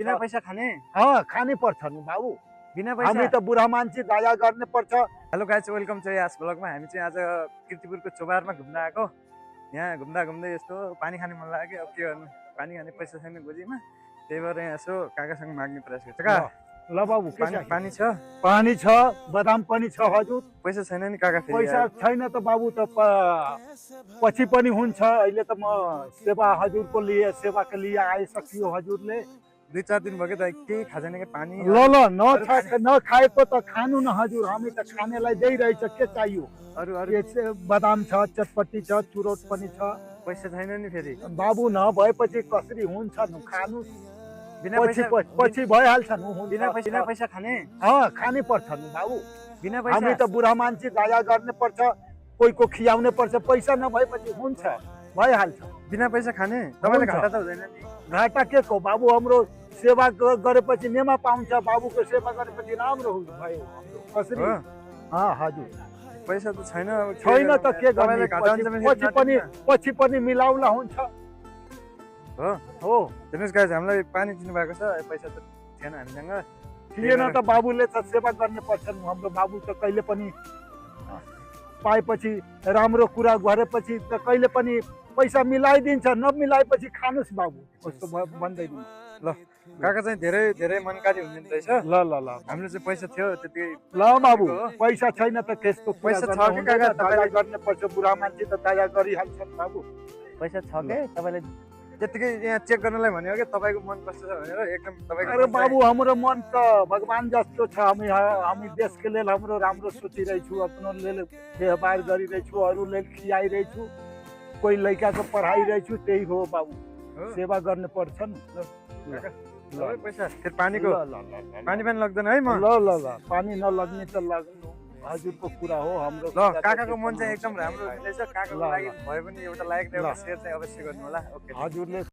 बिना पैसा खाने खानै पर्छ नि बाबु। बिना हामी पैसा। त बुढा मान्छे दया गर्ने पर्छ। हेलो गाइस, वेलकम छ यस ब्लगमा। हामी चाहिँ आज किर्तिपुरको चोबारमा घुम्न आएको। यहाँ घुम्दा घुम्दै यस्तो पानी खाने मन लाग्यो। अब के गर्नु, पानी खाने पैसा छैन गोजीमा, त्यही भएर यहाँ यसो काकासँग माग्ने प्रयास गर्छ। काका ल बाबु, के पानी चाहियो? पानी छ? पानी छ, बदाम पनि छ हजुर। पैसा छैन नि काका फेरि पैसा यार। छैन त बाबु, त पछि पनि हुन्छ। अहिले त म सेवा हजुरको लिए सेवाको लिए आइसकियो हजुरले। 2-4 दिन भयो त केही खाजैन के पानी। ल नखाएको त खानु न हजुर, हामी त खानेलाई दिइरहेछ। के चाहियो? अरू अरू बदाम छ, चटपटी छ, चुरोट पनि छ। पैसा छैन नि फेरि बाबु नभएपछि कसरी हुन्छ? खानु बिना पछि पैसा। पछि भइहाल्छ नि। बिना पैसा खाने खानै पर्छ नि बाबु। बिना हामी पैसा। त बुढा मान्छे दया गर्ने पर्छ, कोहीको खियाउनै पर्छ। पैसा नभएपछि हुन्छ, भइहाल्छ। बिना पैसा खाने तपाईँलाई हुन्छ। घाटा त हुँदैन नि? घाटा के को बाबु, हाम्रो सेवा गरेपछि नेमा पाउँछ। बाबुको सेवा गरेपछि राम्रो भयो हाम्रो। कसरी? हो? हजुर। पैसा त छैन। अब के छैन त गर्नु? के तपाईँलाई गर्ने? घाटा हुन्छ भने पछि पनि मिलाउला हुन्छ। हो हेर्नुहोस् गाइस, हामीलाई पानी दिनुभएको छ, पैसा त थिएन हामीसँग। थिएन त बाबुले त सेवा गर्ने पर्छ नि। हाम्रो बाबु त कहिले पनि पाएपछि राम्रो कुरा गरेपछि त कहिले पनि पैसा मिलाइदिन्छ। नमिलाएपछि खानुहोस् बाबु, कस्तो भन्दैन। ल काका चाहिँ धेरै धेरै मनकारी हुनुहुँदो रहेछ। ल ल ल हामीले चाहिँ पैसा थियो त्यतिकै। ल बाबु, पैसा छैन त त्यसको पैसा छ कि काका? दया गर्ने पर्छ, बुढा मान्छे त दया गरिहाल्छ नि बाबु। पैसा छ के तपाईँले त्यतिकै यहाँ चेक गर्नलाई भन्यो कि तपाईँको मन कस्तो छ भनेर? एकदम तपाईँको अरे बाबु, हाम्रो मन त भगवान जस्तो छ। हामी देशको लेल हाम्रो राम्रो सोचिरहेछु, आफ्नो लेल व्यवहार गरिरहेछु, अरूले खियाइरहेछु, कोही लैकाको पढाइरहेछु। त्यही हो बाबु, सेवा गर्ने पर्छ नि। सबै पैसा फेरि पानीको पानी लाग्दैन है म। ल पानी नलग्ने त लाग्नु हजुरको कुरा हो। हाम्रो ल काकाको मन चाहिँ एकदम राम्रो हुँदैछ। काकाको लागि भए पनि एउटा लाइक र एउटा सेयर चाहिँ अवश्य गर्नु होला। ओके हजुरले